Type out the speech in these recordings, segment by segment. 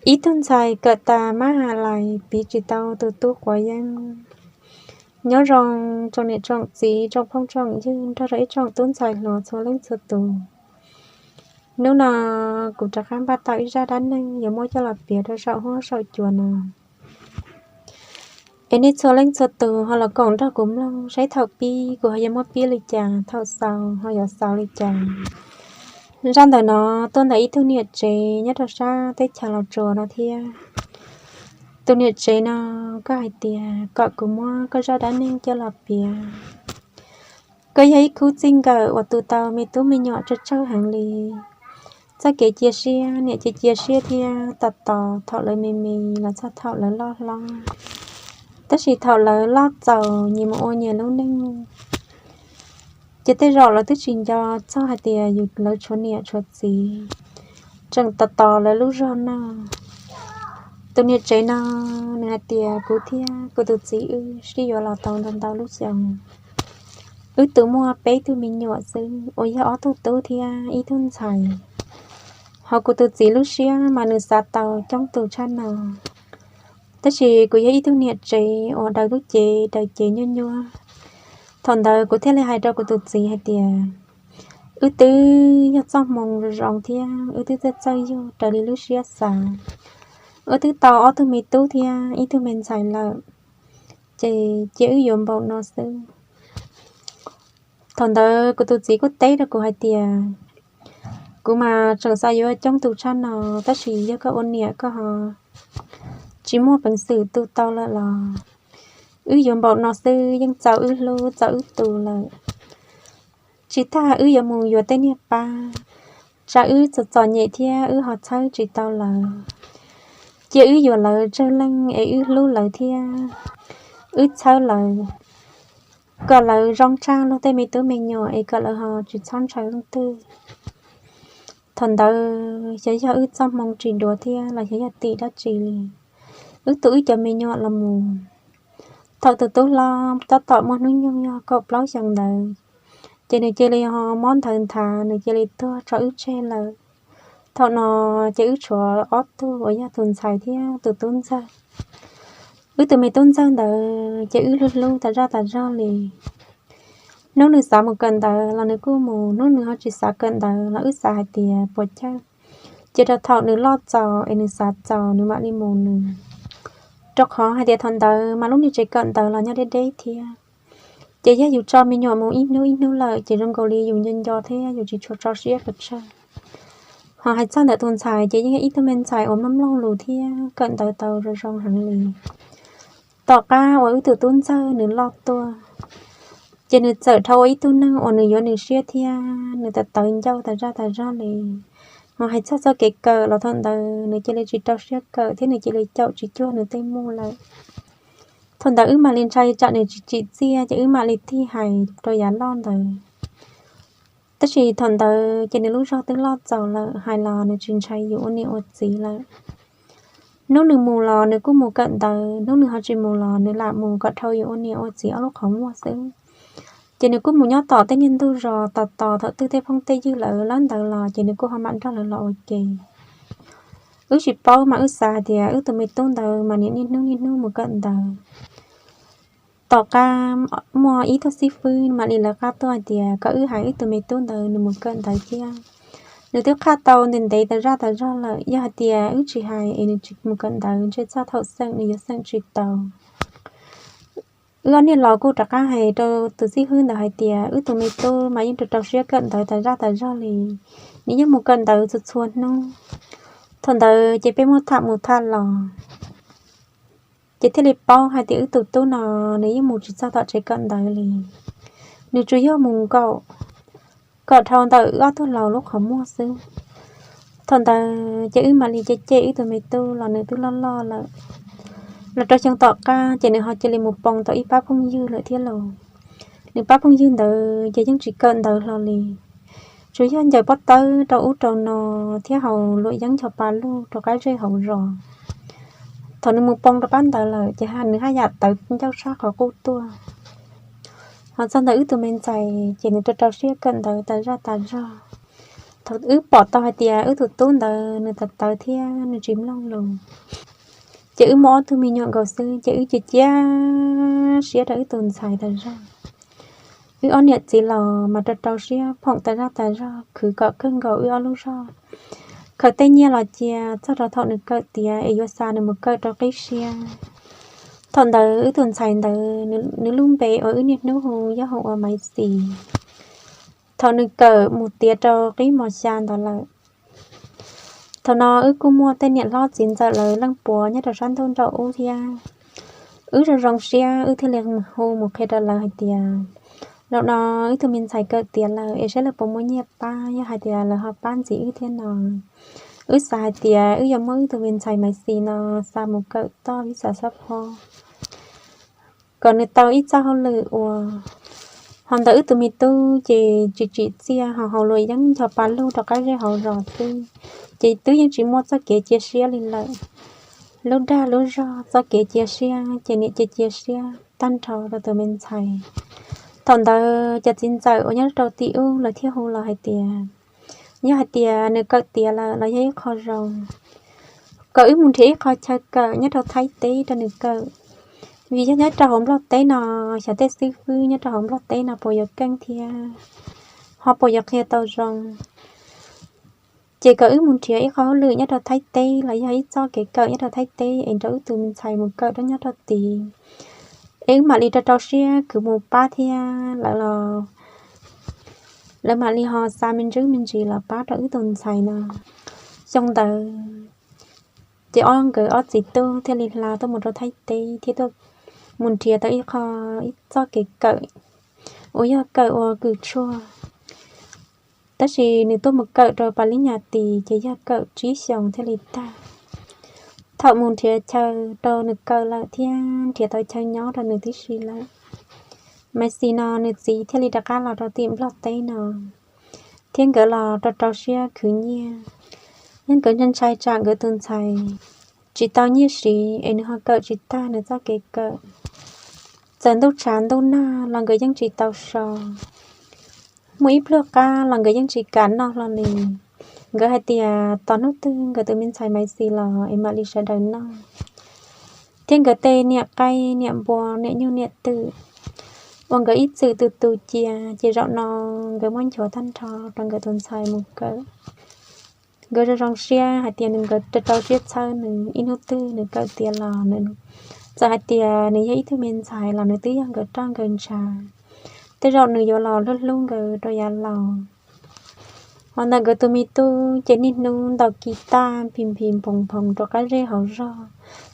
Ib tug ntxhais kawm tas mab has lais piv tsis tau tus tub quav yeeb. Nyob zoo tsoom niam tsoom txiv tsoom phooj tsoom ywg nrog rau ib tsoom tub ntxhais hluas txhua leej txhua tus. Hnub no kuv rov qab npaj tau ib zaj dab neeg yuav muab coj los piav rau saum huab saum cua no. Es nej txhua leej txhua tus ho los koom nrog kuv mloog saib thaum pib kuv ho yuav muab pib li cas, thaum xaus ho yuav xaus li cas. Zaj ntawm no tuaj ntawm ib tug niam tsev nyob rau sab teb chaws Los Tsuas no thiab. Tus niam tsev no koj hais tias kom kuv muab koj zaj dab neeg coj los piav. Koj yog ib khub txij nkawm uas tu tau me tub me nyuam tsawg tsawg heev li. Txoj kev cia siab, niam cia cia siab thiab tos tos thaum lawv me me los txog thaum lawv loj hlob. Tab sis thaum lawv loj txaus nyias mus ua nyias lub neej, ces tej zaum lawv twb tsis nco txog hais tias yus lawv tshuav niam tshuav txiv, tseem tos tos lawv lub zog no. Tus niam tsev no nws hais tias kuv thiab kuv tus txiv wb sib yuav los tau ntau ntau lub xyoo. Wb tu muaj peb tug me nyuam xwb uas yog ob tug tub thiab ib tug ntxhais. Hos kuv tus txiv lub siab mas nws xav tau coob tus tshaj no. Tab sis kuv yog ib tug niam tsev uas daws lub cev daws cev nyuaj nyuaj. Thaum ntawd kuv thiaj li hais rau kuv tus txiv hais tias, wb twb yog txoj hmoo zoo zoo thiab wb twb txawj txawj yug raws li lub siab xav. Wb twb tau ob tug me tub thiab ib tug me ntxhais lawm, ces cia wb yuav npaum no xwb. Thaum ntawd kuv tus txiv kuj teb rau kuv hais tias, kuv mas tseem xav yuav coob tus tshaj no, tab sis yog koj ua niam koj ho tsis muaj peev xwm tu tau lawm los wb yuav npaum no xwb yeej txaus wb hlub txaus wb tu lawm. Tsis tas wb yuav mus yuav tej niag pab, tsam wb txom txom nyem thiab wb ho txhawb tsis tau lawv. Cia wb yuav lawv tsawg leej es wb hlub lawv thiab wb txhawb lawv, kom lawv zoo tshaj luag tej me tub me nyuam es kom lawv ho tsis txhob ntshaw leej twg. Thaum ntawd xyov yog wb txoj hmoo tsis duav thiab los xyov yog tim dab tsi li, wb tu wb cov me nyuam los mus. Thaum tus tub hlob tab tom muaj hnub nyoog yog kaum plaub xyoos ntawd, ces nws cia li ho mob nthawv nthav, nws cia li tuag tso wb tseg lawm. Thaum no ces wb tshuav ob tug uas yog tus ntxhais thiab tus tub ntxawg. Wb tus me tub ntxawg ntawd ces wb hlub hlub tas zaj tas zog li. Hnub nws xav mus kawm ntawv los nws kuj mus, hnub nws ho tsis xav kawm ntawv los wb xav hais tias puas chawj, ces rau thaum nws loj txaus es nws xav txaus nws mam li mus nws. Rau qhov hais tias thaum ntawd mas lub niag tsev kawm ntawv los nyob deb deb thiab. Ces yog yus tso me nyuam mus ib hnub ib hnub lawm ces zoo nkaus li yus nco nco thiab yus tsis tshua tso siab pes tsawg. Ho hais txog ntawm tus ntxhais ces yeej yog ib tug me ntxhais uas mloog mloog lus thiab kawm ntawv tau zoo zoo heev li. Tom qab uas wb tus tub ntxawg nws loj tuaj, ces nws txawm dhau ua ib tug neeg uas nws yuav nws siab thiab nws tawv tawv ncauj tas zaj tas zog li. Ho hais txog txoj kev kawm los thaum ntawd nws cia li tsis rau siab kawm thiab nws cia li caum tsis cuag nws tej muj lawm. Thaum ntawd wb mam li ntshai tsam nws tsis tsim txiaj ces wb mam li tig hais rau yav loj ntawd. Tab sis thaum ntawd ces nws lub zog twb loj txaus lawm, hais los nws tsis ntshai yus ua niam ua txiv lawm. Hnub nws mus los nws kuj mus kawm ntawv, hnub nws ho tsis mus los nws lam mus kom dhau yus ua niam ua txiv ob lub qhov muag xwb. Ces nws kuj mus nyob tom tej niag ntug zos tos tos thaum twg tej phooj tej ywg lawv lawb ntawv los ces nws kuj ho mam nrog lawv los ua ke. Wb tsis paub mas wb xav hais tias wb tus me tub ntawd mas niaj niaj hnub niaj hnub mus kawm ntawv. Tom qab muaj ib tug xib fwb mam li lawv qab tuaj hais tias kom wb hais wb tus me tub ntawd nws mus kawm ntawv thiab. Nws twb qhaj tau ntev ntev tas zaj tas zog lawm, yog hais tias wb tsis hais es nws tsis mus kawm ntawv ntshe txog thaum xeem nws yuav xeem tsis tau. Wb ob niag laus kuj rov qab hais rau tus xib fwb ntawd hais tias wb tus me tub mas yeej rau rau siab kawm ntawv tas zaj tas zog li, nws yeej mus kawm ntawv txhua txhua hnub. Thaum ntawd ces peb muab tham mus tham los, ces thiaj li paub hais tias wb tus tub no nws yeej mus tsis txog tom tsev kawm ntawv li. Nws tsuas yog mus nkaum kom dhau ntawm wb ob tug laus lub qhov muag xwb. Thaum ntawd ces wb mam li cem cem wb tus me tub los nws twb loj loj lawm. Los rau xyoo tom qab ces nws ho cia li mus poob tau ib pab phooj ywg lawm thiab los. Nws pab phooj ywg ntawd ces yeej tsis kawm ntawv hlo li, tsuas yog ncaws pob tawb rau ub rau no thiab haus luam yeeb ncho pa lug rau qab zej hauv zos. Thaum nws mus poob rau pab ntawd lawm ces nws haj yam tawv ncauj sab qhov qub tuaj. Ho txog ntawm wb tus me ntxhais ces nws rau rau siab kawm ntawv tas zaj tas zog. Thaum wb pom tau hais tias wb tus tub ntawd nws tawv tawv thiab nws tsis mloog lus, ces wb muaj ob tug me nyuam nkaus xwb ces wb cia cia siab rau wb tus ntxhais tas zog. Wb ob niam txiv los mas rau rau siab phoom tas zaj tas zog khwv kom kawg nkaus wb ob lub zog. Khaws tej nyiaj los cia txog rau thaum nws kawm tiav es yuav xa nws mus kawm rau qib siab. Thaum ntawd wb tus ntxhais ntawd nws lub npe uas wb niaj hnub hu yog hu ua Maiv Xis. Thaum nws kawm mus tiav rau qib mos xya ntawd lawm. Thaum no wb kuj muaj tej niam hlob txiv ntxawm lawv leej puav nyob rau sab ntuj nraum ub thiab. Wb zoo zoo siab wb thiaj li hu mus qhia rau lawv hais tias, zaum no wb tus me ntxhais kawm tiav lawm es saib lawv puas muaj nyiaj pab, yog hais tias lawv ho pab ntxiv wb thiab no, wb xav hais tias wb yuav muab wb tus me ntxhais Maiv Xis no xa mus kawm toj vib xav xab phob kom nws tau ib txoj hauj lwm ua. Ho ntawm wb tus me tub ces tsis tsim txiaj ho haus luam yeeb ncho pa lug rau qab zej hauv zos xwb, ces twb yeej tsis muaj txoj kev cia siab li lawm. Lub dag lub zog txoj kev cia siab ces niam cia cia siab tag nrho rau tus me ntxhais. Thaum ntawd cov txiv ntxawm uas nyob rau tim ub lawv thiaj hu los hais tias, yog hais tias nws kawm tiav lawm los yog ib qho zoo kom wb mus nrhiav ib qho chaw kawm nyob rau Thaib teb rau nws kawm, vim yog nyob rau hauv Nplog teb no, xyov tej xib fwb nyob rau hauv Nplog teb no puas yuav keej thiab ho puas yuav qhia tau zoo. Ces kom wb mus nrhiav ib qho hauj lwm nyob rau Thaib teb los yog ib txoj kev kawm nyob rau Thaib teb es nrog wb tus me ntxhais mus kawm rau nyob rau tid, es wb mam li rau rau siab khwv mus pab thiab lawv los lawv mam li ho xa me ntsis me ntsis los pab rau wb tus ntxhais no. Xyoo ntawd ces ob nkawd ob txiv tub thiaj li hla tuaj mus rau Thaib teb thiab tuaj mus nrhiav tau ib qho, ib txoj kev kawm uas yog kawm ua kws tshuaj. Tab sis nws tuaj mus kawm rau pas lib nyas tis ces yog kawm tsib xyoos thiaj li tag. Thaum mus nrhiav chaw rau nws kawm lawm thiab nrhiav tau chaw nyob rau nws tib si lawm, Maiv Xis no nws txiv thiaj li rov qab los rau tim Nplog teb no, thiab nkawd los rau rau siab khwv nyiaj. Yog nkawd ntshai tsam nkawd tus ntxhais tsis tau nyiaj siv es nws ho kawm tsis tag nws txoj kev kawm. Txawm ntuj tshav ntuj nag los nkawd yeej tsis tau so, muaj ib pluag qab los nkawd yeej tsis kam noj hlo li. Nkawd hais tias tos hnub twg nkawd tus me ntxhais Maiv Xis los es mam li sawv daws noj. Thiab nkawd tej niam qaib niam npua niam nyuj niam twm uas nkawd ib txwm tu tu cia, ces zaum no nkawd muab nchuav tag nrho rau nkawd tus ntxhais mus kawm. Nkawd zoo zoo siab hais tias nws, nkawd rau rau siab txhawb nws, ib hnub twg nws kawm tiav los nws, txawm hais tias nws yog ib tug me ntxhais los nws twb yog nkawd roj nkawd ntshav, tej zaum nws yuav los hlub hlub nkawd rau yav laus. Ho ntawm nkawd tus me tub ces niaj hnub ntaus kis taj nphis nphis nphoos nphoos rau qab zej hauv zog,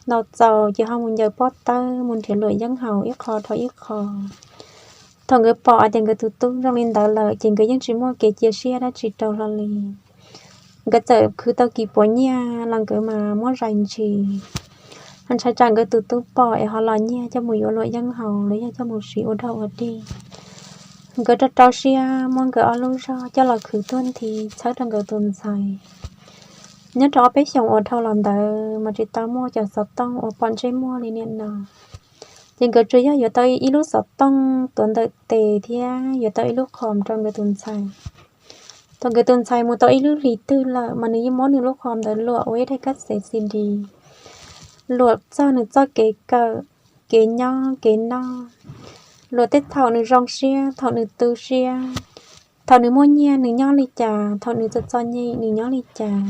ntaus txaus ces ho mus ncaws pob tawb mus nrhiav luam yeeb haus ib qho dhau ib qho. Thaum nkawd pom hais tias nkawd tus tub zoo li ntawd lawm ces nkawd yeej tsis muaj kev cia siab dab tsi rau hlo li. Nkawd txawm khwv tau kis puas nyiaj los nkawd mas muab zais ntshis, ho ntshai tsam nkawd tus tub pom es ho los nyiag coj mus yuav luam yeeb haus los yog coj mus siv ua dog ua dig. Nkawd rau rau siab muab nkawd ob lub zog coj los khwv tuag nthi txhawb rau nkawd tus ntxhais. Nyob rau ob peb xyoos uas dhau los ntawd mas tsis tau muaj cov xov tooj uas pom ntsej muag li niaj no, ces nkawd tsuas yog yuav tau ib lub xov tooj tuav ntawm tes thiab yuav tau ib lub qhom rau nkawd tus ntxhais. Thaum nkawd tus ntxhais mus tau ib lub hlis twg lawm mas nws yeej muab nws lub qhom ntawd luam ua ib daim kab xev C D, luam txog nws txoj kev kawm, kev nyob kev noj, luam tej thaum nws zoo siab, thaum nws tu siab, thaum nws muaj nyiaj nws nyob li cas, thaum nws txom txom nyem nws nyob li cas,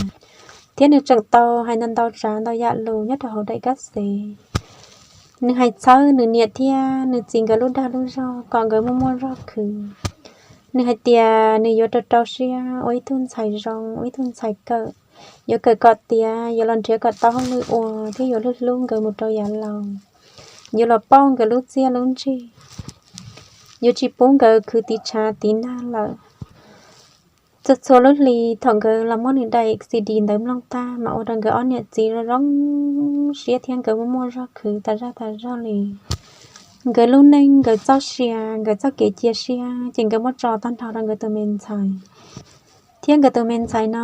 thiab nws tseem tau hais ntau ntau tsav ntau yam lus nyob rau hauv daim kab xev. Nws hais txhawb nws niam thiab nws txiv nkawd lub dag lub zog kom nkawd muaj muaj zog khwv. Nws hais tias nws yuav rau rau siab ua ib tug ntxhais zoo, ua ib tug ntxhais kawm, yuav kawm kom tiav, yuav los nrhiav kom tau hauj lwm ua thiab yuav hlub hlub nkawd mus rau yav laus, yuav los pauj nkawd lub txiaj lub ntsig, yuav tsis pub nkawd khwv tiv tshav tiv nag lawm. Txhua txhua lub hli thaum nkawd los muab nws daim C D ntawd mloog tag mas ua rau nkawd ob niam txiv zoo zoo siab thiab nkawd muaj muaj zog khwv tas zaj tas zog li. Nkawd lub neej nkawd txoj sia nkawd txoj kev cia siab ces nkawd muab tso tag nrho rau nkawd tus me ntxhais. Thiab nkawd tus me ntxhais no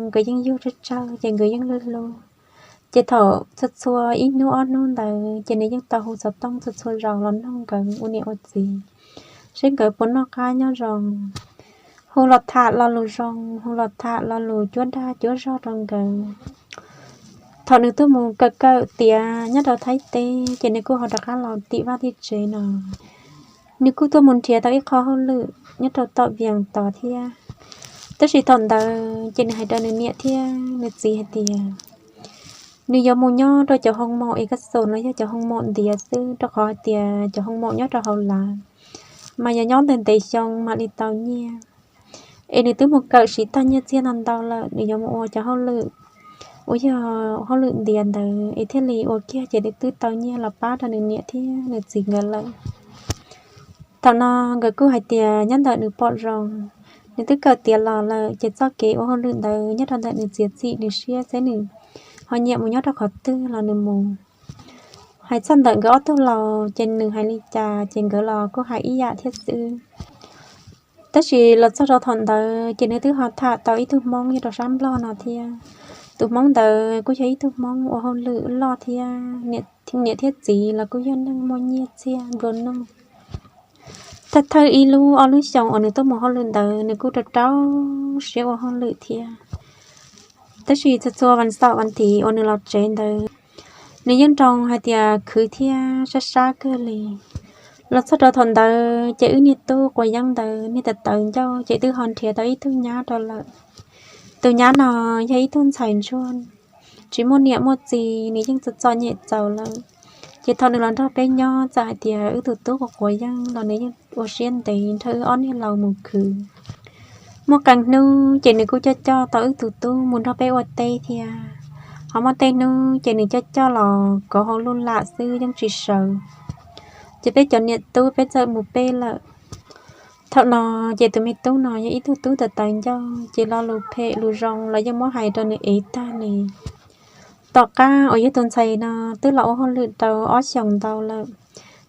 nkawd yeej yug tsawg tsawg ces nkawd yeej hlub hlub. Ces thaum txhua txhua ib hnub ob hnub ntawd ces nws yeej tau hu xov tooj txhua txhua zaus los nug nkawd ua niam ua txiv, seb nkawd puas noj qab nyob zoo. hu los tham lo lus zoo, hu los tham lo lus cuab dag cuab zog rau nkawd. Thaum nws tuaj mus kawm kawm tiav nyob rau Thaib teb ces nws kuj ho rov qab los tim vaj tim tsev no. Nws kuj tuaj mus nrhiav tau ib qho hauj lwm nyob rau tom Vias tod thiab. Tab sis thaum ntawd ces nws hais rau nws niam thiab nws txiv hais tias nws yuav mus nyob rau cov hoo maum es kaj xus no yog cov hoo maum ntiav xwb, rau qhov hais tias cov hoo maum nyob rau hauv lav mas yog nyob ntev ntev xyoo mam li tau nyiaj. Es nws twb mus kawm siv tag nyiaj txiag no ntau lawm, nws yuav mus ua cov hauj lwm uas yog hauj lwm ntiav ntawd es thiaj li ua kiag ces twb tau nyiaj los pab rau nws niam thiab nws txiv nkawd lawm. Thaum no nkawd kuj hais tias nyob ntawm nws pom zoo, nws twb kawm tiav los lawm ces txoj kev ua hauj lwm ntawd nyob rau ntawm nws txiav txim nws siab xwb, nws ho nyiam mus nyob rau qhov twg los nws mus. Hais txog ntawm nkawd ob tug laus ces nws hais li cas ces nkawd los kuj hais ib yam thiab xwb. Tab sis los txog rau thaum ntawd ces nws twb ho tham tau ib tug Hmoob nyob rau sab Nplog no thiab. Tus Hmoob ntawd kuj yog ib tug Hmoob ua hauj lwm loj thiab, niam thiab txiv los kuj yog neeg muaj nyiaj txiag nplua nuj. Thawj thawj ib lub ob lub xyoo uas nws tuaj mus hauj lwm ntawd nws kuj rau rau siab ua hauj lwm thiab. Tab sis txhua txhua vas xaum vas thiv uas nws los tsev ntawd, nws yeej nroo hais tias khwv thiab sab sab kawg li. Los txog rau thaum ntawd ces wb niag tub quav yeeb ntawd niag tawv tawv ncauj ces twb ho nrhiav tau ib tug nyab rau lawm. Tus nyab no yog ib tug ntxhais ntsuag tsis muaj niam muaj txiv, nws yeej txom txom nyem txaus lawm. Ces thaum nws los nrog peb nyob txawm hais tias wb tus tub quav quav yeeb los nws yeej ua siab ntev nrog wb ob niag laus mus khwv. Muaj qee hnub ces nws kuj coj coj tau wb tus tub mus nrog peb ua teb thiab. Ho muaj tej hnub ces nws coj coj los kauv hauv luj lam xwb yeej tsis sawv. Ces peb cov niam tub peb txawm mus peb lawm. Thaum no ces tus me tub no yog ib tug tub tawv tawv ncauj ces lo lus phem lus zoo los yeej muab hais rau nws ev tag li. Tom qab uas yog tus ntxhais no twb los ua hauj lwm rau ob xyoos ntau lawm.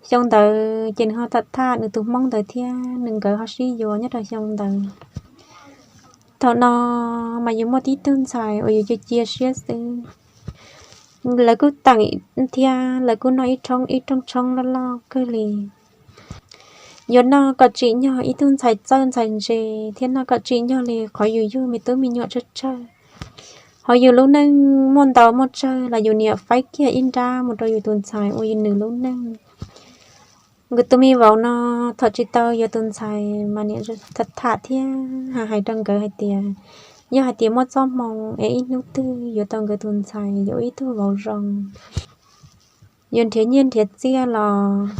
Xyoo ntawd ces nws ho tham tham nws tus Hmoob ntawd thiab nws nkawd ho sib yuav nyob rau xyoo ntawd. Thaum no mas yus muaj tib tug ntxhais uas yus cia cia siab xwb. Lawv kuj teem thiab lawv kuj noj ib roob ib rooj tshoob loj loj kawg li. Yuav noj kom tsim nyog ib tug ntxhais txawj ntxhais ntse thiab noj kom tsim nyog li qhov yus yug me tub me nyuam tsawg tsawg. Ho yus lub neej muaj ntau muaj tsawg los yus niam faib kiag ib nrab mus rau yus tus ntxhais ua yus nws lub neej. Nkawd tus me vauv no thaum tsis tau yuav tus ntxhais mas niam tham tham thiab hais rau nkawd hais tias yog hais tias muaj txoj hmoo es ib hnub twg yuav tau nkawd tus ntxhais yuav ua ib tug vauv zoo, yuav nrhiav nyiaj nrhiav txiaj los,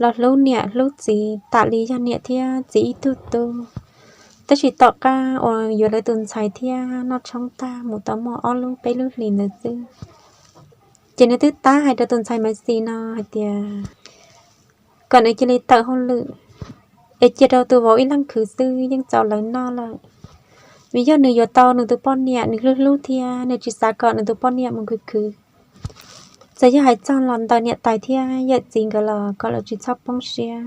los hlub niam hlub txiv tam li yog niam thiab txiv ib tug tub. Tab sis tom qab uas yuav lawv tus ntxhais thiab noj tshoob tag mus tau muaj ob lub peb lub hlis ntawd xwb, ces nws twb tab hais rau tus ntxhais Maiv Xis no hais tias kom nws cia li tawm hauj lwm, es cia rau tus vauv ib leeg khwv xwb yeej txaus lawv noj lawm. Vim yog nws yuav tau nws tus poj niam nws hlub hlub thiab nws tsis xav kom nws tus poj niam mus khwv khwv. Txawm yog hais txog los ntawm niam tais thiab yawm txiv nkawd los kom lawv tsis txhob poob siab.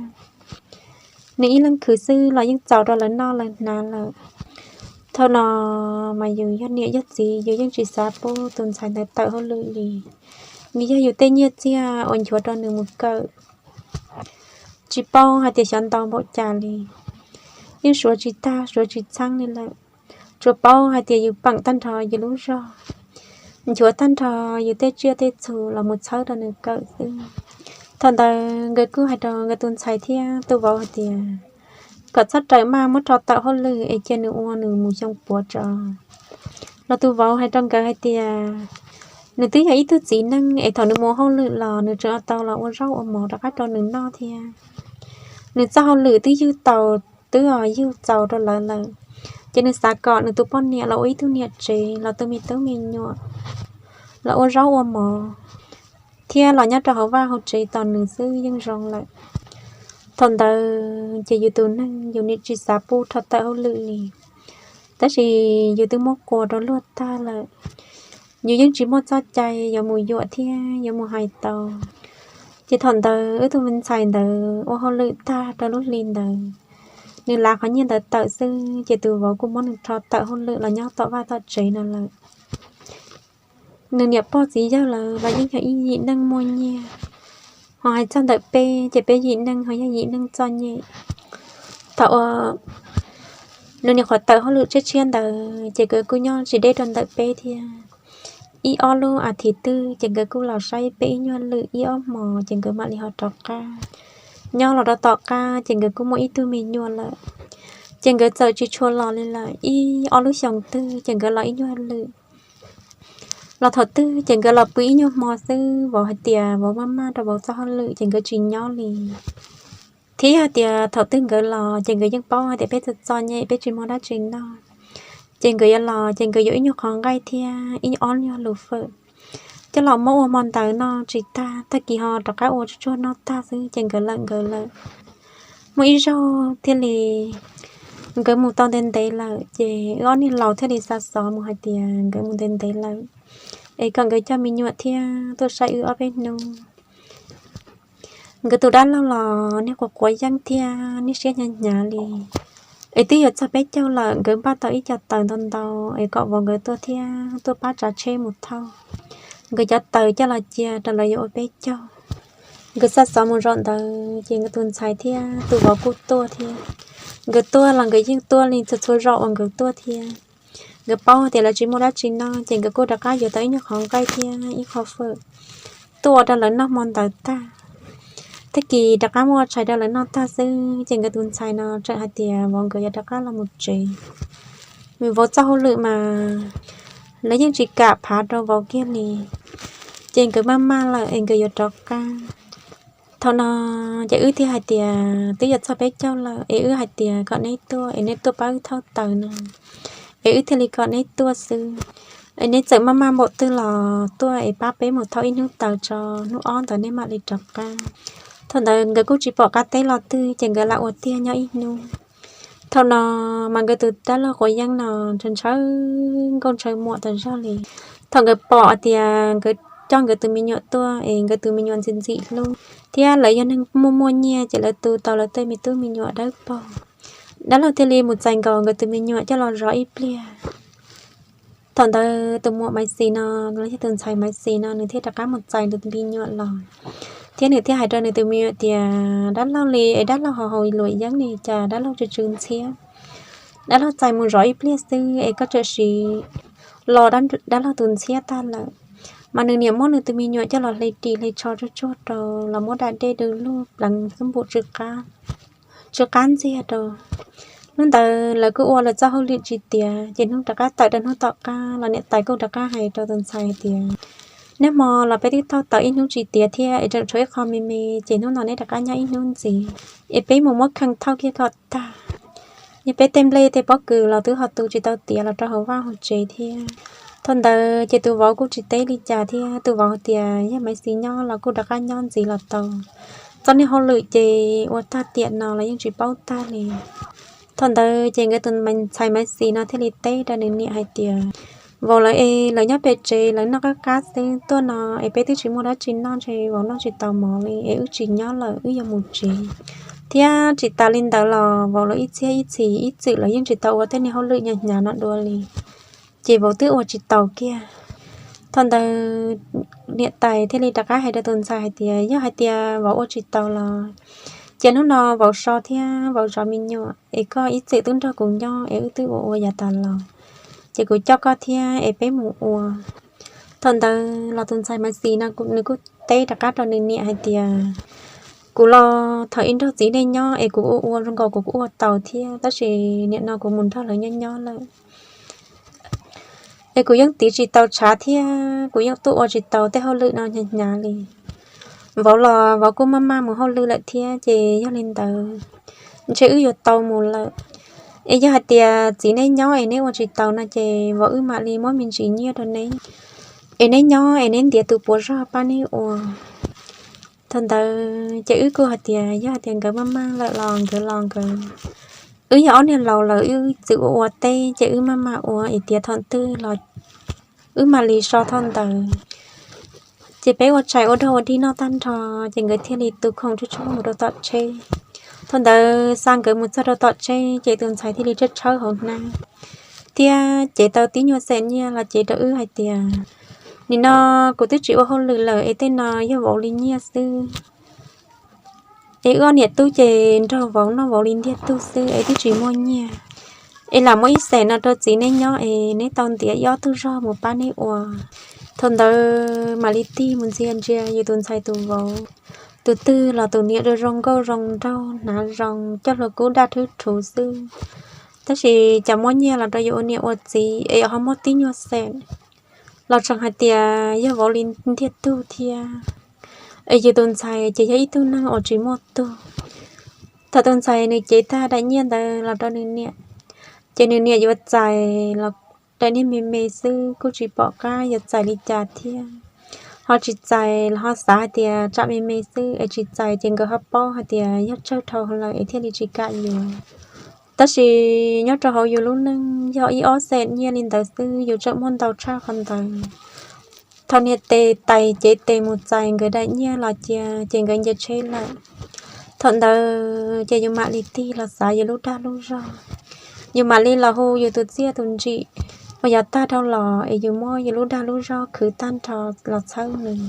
Nws ib leeg khwv xwb los yeej txaus rau lawv noj lawv hnav lawm. Thaum no mas yus yog niam yog txiv yus yeej tsis xav pub tus ntxhais ntawd tawm hauj lwm li, vim yog yus tej nyiaj txiag uas nchuav rau nws mus kawm tsis paub hais tias xyov ntau npaum cas li, yeej suav tsis tag suav tsis txheeb li lawm. Tsuas paub hais tias yus peem tag nrho yus lub zog, nchuav tag nrho yus tej tsiaj tej txhu los mus txhawb rau nws kawm xwb. Thaum ntawd nkawd kuj hais rau nkawd tus ntxhais thiab tus vauv hais tias kom txhob rawm maj muab rho tawm hauj lwm es cia nws ua nws mus xyoo puav tso. Los tus vauv hais rau nkawd hais tias nws twb yog ib tug txiv neej es thaum nws mus hauj lwm los nws tseem tau los ua zaub ua mov rov qab rau nws noj thiab. Nws txoj hauj lwm twb yug tau, twb yug txaus rau lawv lawm, ces nws xav kom nws tus poj niam los ua ib tug niam tsev los tu me tub me nyuam, los ua zaub ua mov thiab los nyob rau hauv vaj hauv tsev tos nws xwb yeej zoo lawm. Thaum ntawd ces yus tus neeg yus nim tsis xav pub rho tawm hauj lwm li, tab sis yus twb muab quas rau luag tag lawm. Yus yeej tsis muaj txoj cai yuav mus yuam thiab yuav mus hais tau. Ces thaum ntawd wb tus me ntxhais ntawd ua hauj lwm tag rau lub hli ntawd, nws lav qhov nyiaj ntawd tawm xwb ces tus vauv kuj muab nws rho tawm hauj lwm los nyob tom vaj tom tsev no lawm. Nws niam pog txiv yawg lawv los yeej yog ib yim neeg muaj nyiaj, ho hais txog ntawm peb ces peb yim neeg ho yog yim neeg txom nyem. Thaum uas Nws nyuam qhuav tawm hauj lwm tshiab tshiab ntawd ces nkawd kuj nyob tsis deb rau ntawm peb thiab. Ib ob lub as thiv twg ces nkawd kuj los saib peb ib nyuag lwm ib ob hmos ces nkawd mam li ho rov qab. Nyob los rau tom qab ces nkawd kuj muaj ib tug me nyuam lawm, ces nkawd txawm tsis tshua los li lawm. Ib ob lub xyoos twg ces nkawd los ib nyuag lwm. Los thaum twg ces nkawd los pw ib nyuag hmo xwb, vauv hais tias vauv maj maj rau vauv txoj hauj lwm ces nkawd tsis nyob li. Thiab yog tias thaum twg nkawd los ces nkawd yeej paub hais tias peb txom txom nyem, peb tsis muaj dab tsi noj, ces nkawd yuav los ces nkawd yuav ib nyuag qhov nqaij thiab ib ob nyuag lus fawm coj los muab ua hmo ntawd noj tsis tag, tag kis ho rov qab ua tsuag tsuag noj tag xwb ces nkawd lawm nkawd lawm. Muaj ib zaug thiaj li nkawd mus tau ntev ntev lawm ces wb ob niag laus thiaj li xa xov mus hais tias nkawd mus ntev ntev lawm, es kom nkawd coj me nyuam thiab tuaj saib wb ob peb hnub. Nkawd tus dab laug los niag quav quav yeeb thiab niag siab hnyav hnyav li, es twb yuav txog peb caug lawm, nkawd npaj tau ib co taws ntau ntau es kom vauv nkawd tuaj thiab tuaj pab tsav tsheb mus thauj nkawd cov taws coj los cia rau lawv yuav ua peb caug. Nkawd xa xov mus zaum ntawd ces nkawd tus ntxhais thiab tus vauv kuj tuaj thiab. Nkawd tuaj los nkawd yeej tuaj li txhua txhua zaum uas nkawd tuaj thiab. Nkawd paub tias lawv tsis muaj dab tsi noj ces nkawd kuj rov qab yuav tau ib nyuag qhov nqaij thiab ib qho fawm tuaj ua rau lawv noj hmo ntawd tag. Tag kis rov qab muab ua tshais rau lawv noj tag xwb ces nkawd tus ntxhais no tseem hais tias vauv nkawd yuav rov qab los mus tsev. Vim vauv txoj hauj lwm mas lawv yeej tsis kam phav rau vauv kiag li, ces nkawd maj maj lawm es nkawd yuav rov qab. Thaum no ces wb thiaj hais tias twb yuav txog peb caug lawm es wb hais tias kom neb tuaj es neb tuaj pab wb thauj taws no, es wb thiaj li kom neb tuaj xwb. Es neb txawm maj maj npaum twg los tuaj es pab peb mus thauj ib hnub taws tso, hnub ob ntawd neb mam li rov qab. Thaum ntawd nkawd kuj tsis pom qab teb los twg ces nkawd lam ua tiag nyob ib hnub. Thaum no mas nkawd tus dab laug quav yeeb no ntshaw ntshaw nkauj ntshaw muam tas zog li. Thaum nkawd pom tias nkawd coj nkawd tus me nyuam tuaj es nkawd tus me nyuam ntxim ntxim hlub thiab lawv yog neeg muaj muaj nyiaj ces lawv tu tau lawv tej me tub me nyuam dawb paug. Dab laug thiaj li mus txais nkaus nkawd tus me nyuam coj los zov ib pliag. Thaum ntawd tus muam Maiv Xis no los yog tus ntxhais Maiv Xis no nws thiaj rov qab mus txais nws tus me nyuam los, thiab nws thiaj hais rau nws tus me nyuam tias dab laug li es dab laug ho haus luam yeeb li cas dab laug tsw tsw ntxhiab. Dab laug txais mus zov ib pliag xwb es koj tsawm siv los dab laug tus ntxhiab tag lawm. Mas nws niam muab nws tus me nyuam coj los hle ris hle tsho tsuag tsuag rau los muab da dej dw lug pleev xub npum tsw qab ntxiag rau. Hnub ntawd lawv kuj ua lawv txoj hauj lwm tsis tiav ces hnub rov qab tawm rau hnub tom qab los niam tais kuj rov qab hais rau tus ntxhais hais tias nag hmo los peb twb thauj taws ib hnub tsis tiav thiab es tseem tshuav ib qho me me ces hnub no neb rov qab nyob ib hnub ntxiv es peb mus muab khee thauj kiag kom tag. Yog peb tej nplej tej pob kws los twb ho tu tsis tau tiav los rau hauv vaj hauv tsev thiab. Thaum ntawd ces tus vauv kuj tsis teb li cas thiab tus vauv tias yog Maiv Xis nyob los kuj rov qab nyob ntxiv los tau, txoj niag hauj lwm ces ua tag tiam no los yeej tsis paub tag li. Thaum ntawd ces nkawd tus ntxhais Maiv Xis no thiaj li teb rau nws niam hais tias vauv lawv es lawv nyob pem tsev lawv noj qab qab xwb, tuaj no es peb twb tsis muaj dab tsi noj ntshe vauv noj tsis tau mov li es wb tsis nyob lawm wb yuav mus tsev. Thiab tsis tas li ntawd los vauv lawv ib txhiab ib txhis ib txwm lawv yeej tsis tau ua tej niag hauj lwm hnyav hnyav no dua li, ces vauv twb ua tsis taus kiag. Thaum ntawd niam tais thiaj li rov qab hais rau tus ntxhais hais tias yog hais tias vauv ua tsis taus los cia hnub no vauv so thiab vauv zov me nyuam es koj ib txwm twb nrog kuv nyob es wb twb ua ua yav tas los, ces kuv coj koj thiab es peb mus ua. Thaum ntawd los tus ntxhais Maiv Xis no nws kuj teb rov qab rau nws niam hais tias kuv los thaum ib nrog txiv nej nyob es kuv ua ua zoo nkaus kuv kuj ua taus thiab tab sis nim no kuv mus nrog lawv nyob nyob lawm es kuv yeej tiv tsis tau tshav thiab kuv yeej tuaj ua tsis tau tej hauj lwm no hnyav hnyav li. Vauv los vauv kuj maj maj mus hauj lwm lawm thiab ces yog li ntawd ntshe wb yuav tau mus lawm. Es yog hais tias txiv neb nyob es neb ua tsis taus no ces vauv wb mam li muab me ntsis nyiaj rau neb es neb nyob es neb ntiav tus puas zog pab neb ua. Thaum ntawd ces wb kuj hais tias yog hais tias nkawd maj maj lawm los nkawd los nkawd, wb yog ob niag laus lawm wb txwm ua ua teb ces wb maj maj ua es tiav thaum twg los wb mam li so thaum ntawd. Ces peb ua tshais ua dog ua dig noj tag nrho ces nkawd thiaj li tu khoom tsuj tsuj mus rau tom tsheb. Thaum ntawd xa nkawd mus txog rau tom tsheb ces tus ntxhais thiaj li tshawb tshawb hauv hnab thiab cev tau tib nyuag xem nyiaj los cev rau wb hais tias nim no kuv twb tsis ua hauj lwm lawm es tej no yog vauv li nyiaj xwb. Es wb ob niam tub ces nrog vauv noj vauv li ntiag tug xwb es twb tsis muaj nyiaj. es lam muab ib xees no rau txiv neb nyob es neb tau ntiav ib ob tug zog mus pab neb ua. Thaum ntawd mam li tig mus ntxias ntsia yus tus ntxhais tus vauv, tus twg los tus niam zoo zoo nkauj zoo nraug hnav zoo coj hlua kub daj rhwb rhuv xwb. Tab sis cas muab nyiag los rau yus ua niam ua txiv es ho muaj tib nyuag xees los tseem hais tias yog vauv li ntiag tug thiab. Es yus tus ntxhais ces yog ib tug neeg uas tsis muaj tug. Thaum tus ntxhais nws cev tag daim nyiaj ntawd los rau nws niam, ces nws niam yuav txais los daim niag me me xwb kuj tsis pom qab yuav txais li cas thiab. Ho tsis txais los ho xav hais tias tsam me me xwb es tsis txais ces nkawd ho paub hais tias yog tsawg dhau lawm es thiaj li tsis kam yuav. Tab sis nyob rau hauv yus lub neej yog ib ob xees nyiaj li ntawd xwb yus tseem muaj ntau tshaj qhov ntawd. Thaum niam tes tais cev tes mus txais nkawd daim nyiaj los cia ces nkawd nce tsheb lawm. Thaum ntawd ces yus mam li tig los xav yus lub dag lub zog, yus mam li los hu yus tus txiaj tus ntsim uas yav tag dhau los es yus muab yus lub dag lub zog khwv tag nrho los txhawb nws.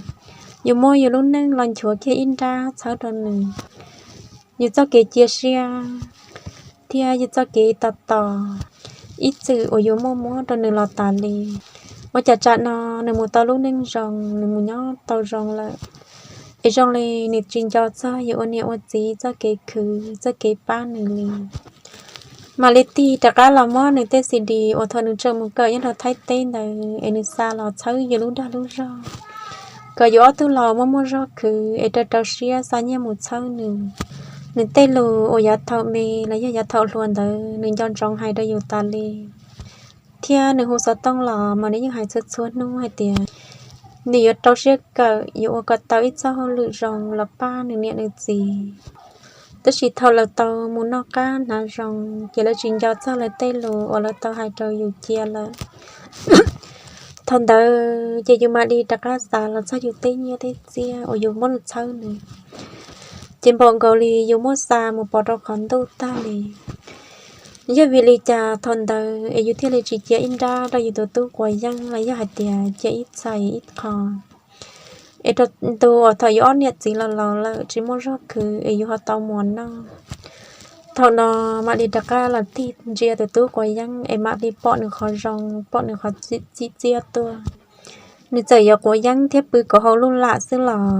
Yus muab yus lub neej los nchuav kiag ib nrab txhawb rau nws. Yus txoj kev cia siab thiab yus txoj kev tos tos ib txwm uas yus muaj muab rau nws los tas li. Ua cas tsam no nws mus tau lub neej zoo, nws mus nyob tau zoo lawm, es zoo li nws tsis nco txog yus ua niam ua txiv txoj kev khwv txoj kev pab nws li. Mam li tig rov qab los muab nws tej xi dis uas thaum nws tseem mus kawm nyob rau Thaib teb ntawd es nws xa los txhawb yus lub dag lub zog, kom yus ob tug los muaj muaj zog khwv es rau rau siab xa nyiaj mus txhawb nws. Nws tej lus uas yav thaum me los yog yav thaum hluas ntawd nws nco ntsoov hais rau yus tas li. Thiab nws hu xov tooj los mas nws yeej hais txhua txhua hnub hais tias nws yuav rau siab kawm yuav ua kom tau ib txoj hauj lwm zoo los pab nws niam nws txiv. Tab sis thaum lawv tau mus noj qab hnav zoo ces lawv tsis nco txog lawv tej lus uas lawv tau hais rau yus cia lawm. Thaum ntawd ces yus mam li rov qab xav los txog yus tej nyiaj tej txiaj uas yus muab los txhawb nws, ces npaum nkaus li yus muab xa mus pov rau qhov ntuj tag li. Yog vim li cas thaum ntawd es yus thiaj li tsis cia ib nrab rau yus tus tub quav yeeb los yog hais tias cia ib txhais ib qho, es rau ntu uas thaum yus ob niam txiv los laus lawm tsis muaj zog khwv es yus ho tau muas noj. Thaum no mam li rov qab los tig ntsia tus tub quav yeeb es mam li pom nws qhov zoo, pom nws qhov txim txiaj tuaj. Nws txawm yuav quav yeeb thiab pw kauv hauv luj lam xwb los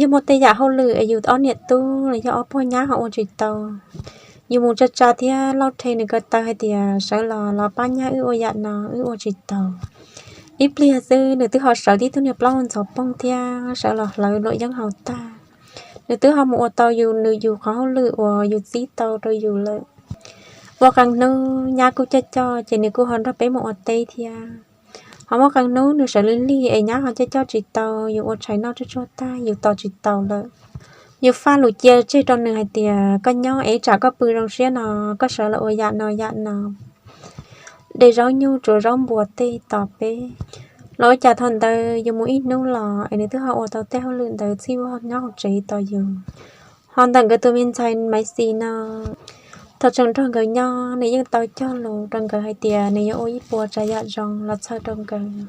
yog muaj tej yam hauj lwm es yus ob niam tub los yog ob pog nyab ho ua tsis tau, yus mus tsa tsa thiab lauj rhe nws ko taw hais tias sawv los los pab nyab wb ua yam no wb ua tsis tau. Ib pliag xwb nws twb ho sawv tib tug niag plaub ntxhov poog thiab sawv los hlawv luam yeeb haus tag. Nws twb ho mus ua tau yus nws yus qhov hauj lwm uas yus txib tau rau yus lawm. Ua qee hnub nyab kuj coj coj ces nws kuj ho nrog peb mus ua teb thiab. Ho muaj qee hnub nws sawv lig lig es nyab ho coj coj tsis tau, yus ua tshais noj tsuag tsuag tag yus tos tsis taus lawm. Yus faj lus cia tseg rau nws hais tias koj nyob es tsam koj pw zoo siab no, koj sawv los ua yam no yam no, de zaub nyuj tsuav zaub npua tej tos peb. Los ua cas thaum ntawd yus mus ib hnub los es nws twb ho ua tau tej hauj lwm ntawd txhij vog nyob hauv tsev tos yus. Ho ntawm nkawd tus me ntxhais Maiv Xis no, thaum tseem nrog nkawd nyob nws yeej tau cog lus rau nkawd hais tias nws yuav ua ib puas tsav yam zoo los txhawb rau nkawd.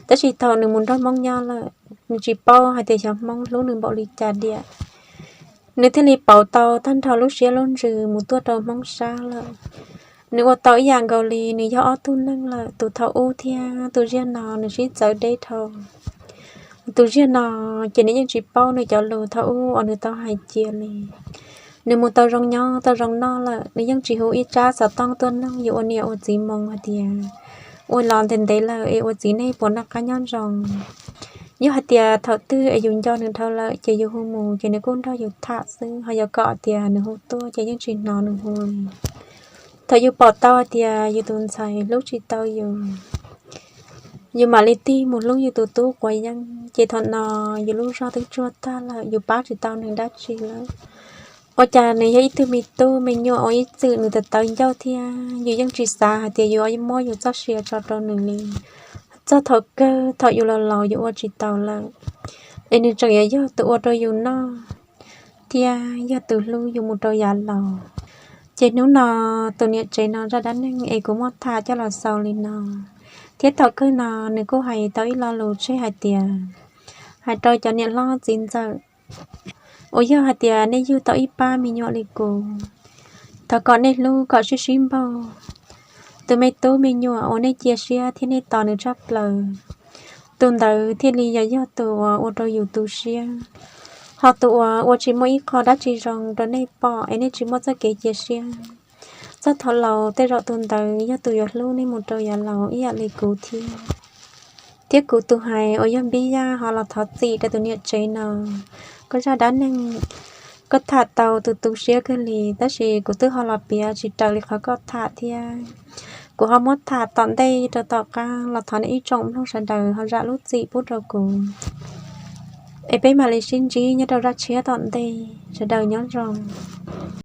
Tab sis thaum nws mus nrog Hmoob nyob lawm, nws tsis paub hais tias xyov Hmoob hlub nws npaum li cas diam. Nws thiaj li pauv tau tag nrho lub siab lub ntsws mus tuaj rau Hmoob sab lawm. Nws ua tau ib yam nkaus li nws yog ob tug neeg lawm, tus thaum ub thiab tus ziag no nws sib txawv deb dhau. Tus ziag no ces nws yeej tsis paub nws cov lus thaum ub uas nws tau hais cia li. Nws mus tau zoo nyob tau zoo noj lawm, nws yeej tsis hu ib tsab xov tooj tuaj nug yus ua niam ua txiv moo hais tias ua los ntev ntev lawm es ua txiv nej puas noj qab nyob zoo. Yog hais tias thaum twg es yus nco nws dhau lawm ces yus hu mus ces nws kuj nrog yus tham xwb, ho yog kom tias nws hu tuaj ces yeej tsis hnov nws hu li. Thaum yus pom tau hais tias yus tus ntxhais hlub tsis tau yus, yus mam li tig mus hlub yus tus tub quav yeeb, ces thaum no yus lub zog twb tsuag tag lawm, yus pab tsis tau nws dab tsi lawm. Ua cas nws yog ib tug me tub me nyuam uas ib txwm nws tawv tawv ncauj thiab yus yeej tsis xav hais tias yus muab yus txoj sia tso rau nws li. Txog thaum kawg thaum yus los laus yus ua tsis taus lawm, es nws tseem yuav yog tus ua rau yus noj thiab yog tus hlub yus mus rau yav laus. Ces hnub no tus niam tsev no zaj dab neeg es kuv muab tham coj los xaus li no, thiab thaum kawg no nws kuj hais tau ib lo lus tseg hais tias, hais rau cov niam hlob txiv ntxawm uas yog hais tias nej yug tau ib pab me nyuam li kuv, thov kom nej hlub kom sib sib npaug, Tus me tub me nyuam uas nej cia siab thiab nej tos nws tshaj plaws, tus ntawd thiaj li yog, yog tus uas ua rau yus tu siab. Ho tus uas ua tsis muaj ib qho dab tsi zoo rau nej pom es nej tsis muaj txoj kev cia siab, txog thaum laus tej zaum tus ntawd yog tus yuav hlub nej mus rau yav laus ib yam li kuv thiab. Thiab kuv tus hais uas yog Npib Yaj ho los thov txim rau tus niam tsev no. Koj zaj dab neeg, koj tham tau tus tu siab kawg li, tab sis kuv twb ho los piav tsis raws li qhov koj tham thiab. Kuv ho muab tham tom ntej rau tom qab los thov nej ib tsoom mloog sawv daws ho zam lub txim pub rau kuv. Es peb mam li sib ntsib nyob rau zaj tshiab tom ntej, sawv daws nyob zoo.